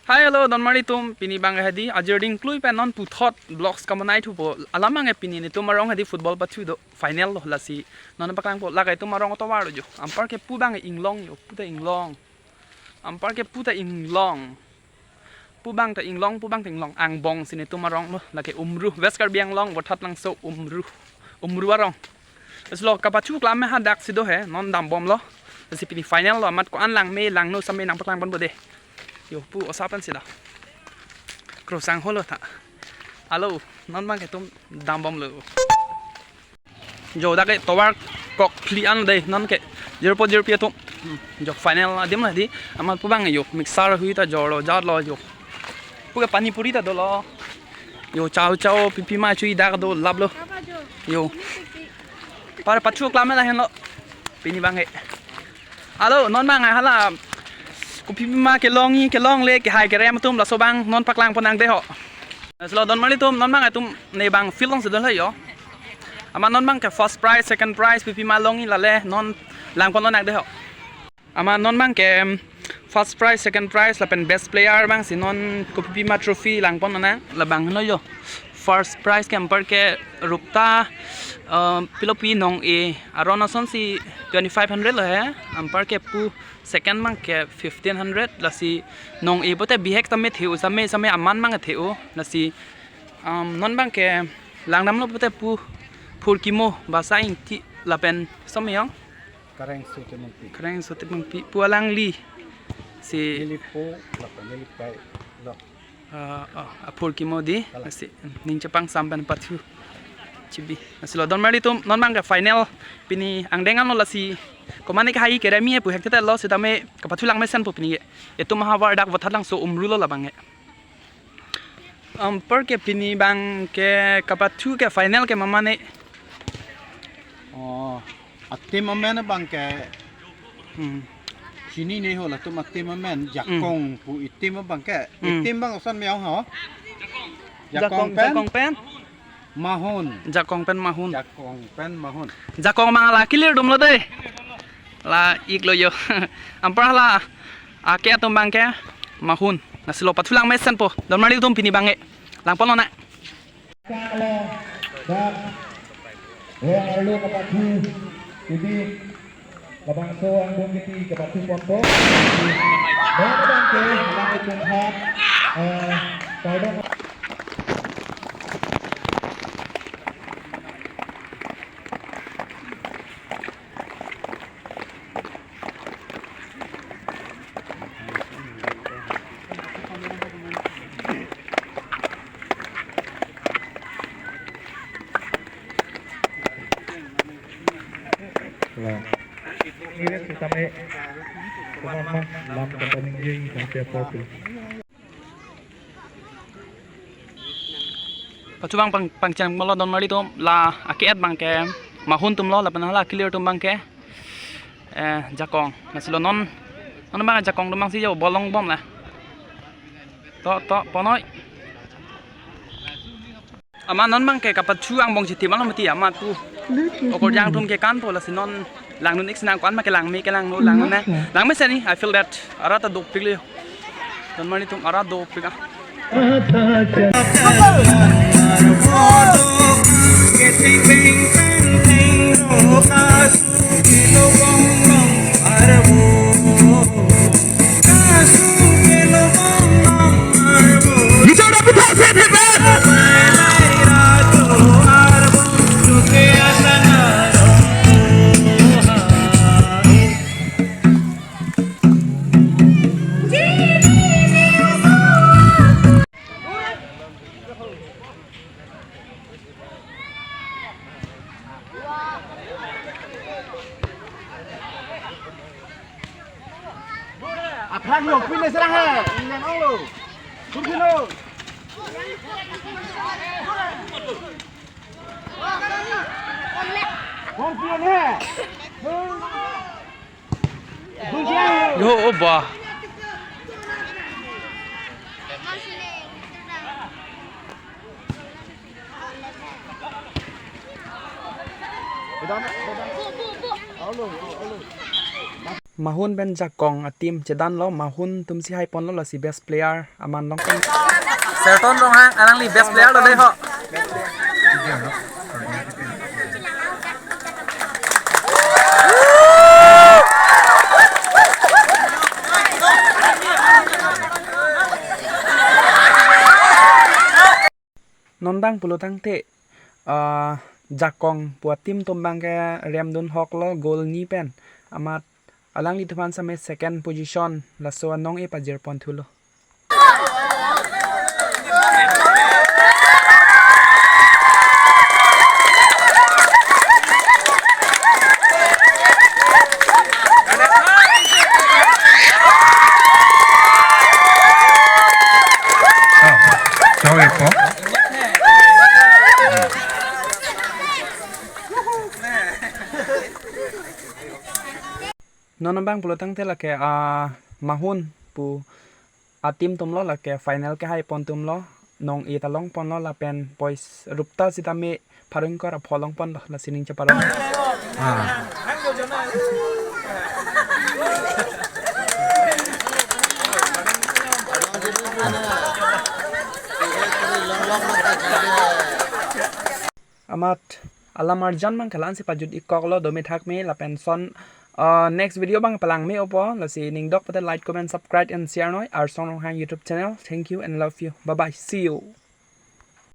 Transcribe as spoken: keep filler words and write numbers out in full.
Hi, hello, donmari atum, pini abang hedi, ajir ding klui pen non puthot vlogs kamonai thupo, alam abang pini netum arong hedi football pathu do, final lo, lasi non paklangpo, lake netum arong atovar lo jo, anparke pu abang inglong jo, pu ta inglong, anparke pu ta inglong, pu abang ta inglong, pu abang ta inglong, angbong si netum arong lo, lake Umru, West Karbi Anglong, Vothatlangso Umru, Umru arong. Lasi lo kapathu klam me hadak si do he, non dambomlo. Lasi pini final lo, amat ko-an langme langno same nangpaklangponpo de. Jo, pu osa pen si da. Krosang holo ta. Alo, non abangke netum dambomlo. Jo, dak ke tovar kok phli an de, non ke jirpo jirpi atum. Hmm, jo final adim la di. Amat pu abang jo, mixer hui ta jorlo, jarlo jo. Pu ke pani puri ta dolo. Jo, chow chow, pipima chui dak do laplo. Jo. Par pathu klam me lahenlo. Pini abangke. Alo, non abang hala. Kopi pima kelongji, kelongle, kehai kerem atum laso abang non paklangpon nang de ho. Lasi lo donmari atum, non abang netum ne abang field along si dolo jo. Amat non abangke first prize, second prize, pipima longji lale, non langponlo nang de ho. Amat non abangke, em, first prize, second prize, lapen best player abang si non kopi pima trophy langponlo nang, labang lo jo. First prize ke anparke rupta, eh, pilopi nong-e aron ason si twenty-five hundred lo he, anparke pu second abangke fifteen hundred, lasi nong-e pote bihek tame the-o, same same aman abang the-o, lasi, um, non abangke langdamlo pote pu Phurkimo Basa Ingti lapen same jo. Kareng Sutimungpi. Kareng Sutimungpi. Pu alangli. Si. Nelipo, lapen nelipei lo. Ah, oh, a Phurkimo di. Kalang. Si, ning chepangsam pen pathu. Chibi. Lasi lo donmari atum, non abangke final. Pini angdeng anlo lasi. Komane kehai kerem-i pu hekthekthe lo, sitame kapathu langmesenpo pini ke. Netum ahavar dak Vothatlangso Umru lo labangke. Anparke pini abangke kapathu ke final ke mamane. Oh, a-team amen abangke. Hmm. Chinine ho latum a-team amen, Jakong pu a-team abangke. Hmm. A-team abang osan me-ong ho. Jakong, Jakong pen? Jakong pen? Mahun. Jakong pen Mahun. Jakong pen Mahun. Jakong abang la clear atumlo de. La-iklo jo. Anpar la ake atum abangke Mahun. Lasi lo pathu langmesenpo. Donmari atum pini abangke. Langponlo nang. Kalo, dak, yang arlo kapathu, jadi, labangso angbong kiti kapathuponpo. Bang bangke, lang itum ha, eh, kardom. Lah. Ini kita me, teman-teman, lam campaigning jing sampai apa tu? Pathu abang pang, pangcheng malo donmari atum, la ake-et abangke Mahun atumlo, lapen hala clear atum abangke, eh, Jakong. Lasi lo non, non abang Jakong atum abang si jo bol longbom la. To, to, ponoi. Amat non abangke kapathu angbong chitim alo mati amat pu. Okorjang atum ke kanpo lasi non langdun-ik si nang ko-an ma kelangme kelangno langno ne. Langmesen ni, I feel that. Arat ta dopiklo. Donmari atum arat dopik ah. Aphrang lo, pine serang hai, inyang ong lo. Kursi lo. Bom pion hai. Bom pion. Yo, oba. Alo, alo. Mahun pen Jakong a-team chedanlo, Mahun atumsi haiponlo, lasi best player aman longpon. Serton Ronghang alangli best player lo dei ho. Non abang pulo tangte, ah, Jakong pu a-team atum abangke remdun hoklo goal ni pen. Amat alanglitum aphan same second position laso anong-e pajirpon thulo. Oh, sorry po. Non abang pulo tangte lake, ah, Mahun pu a-team atumlo, lake final kehai pon atumlo, nong-e ta longponlo lapen poisa rupta sitame pharo ingkoi ra pho longponlo, lasi ning cheparo. Ah. Amat alam arjan abangke la-ansi pajut-ik koklo, dome thakme lapen son, uh, next video abang palangme-opo, lasi ning dok pute like, comment, subscribe and share noi Arsong Ronghang YouTube channel. Thank you and love you. Bye bye. See you.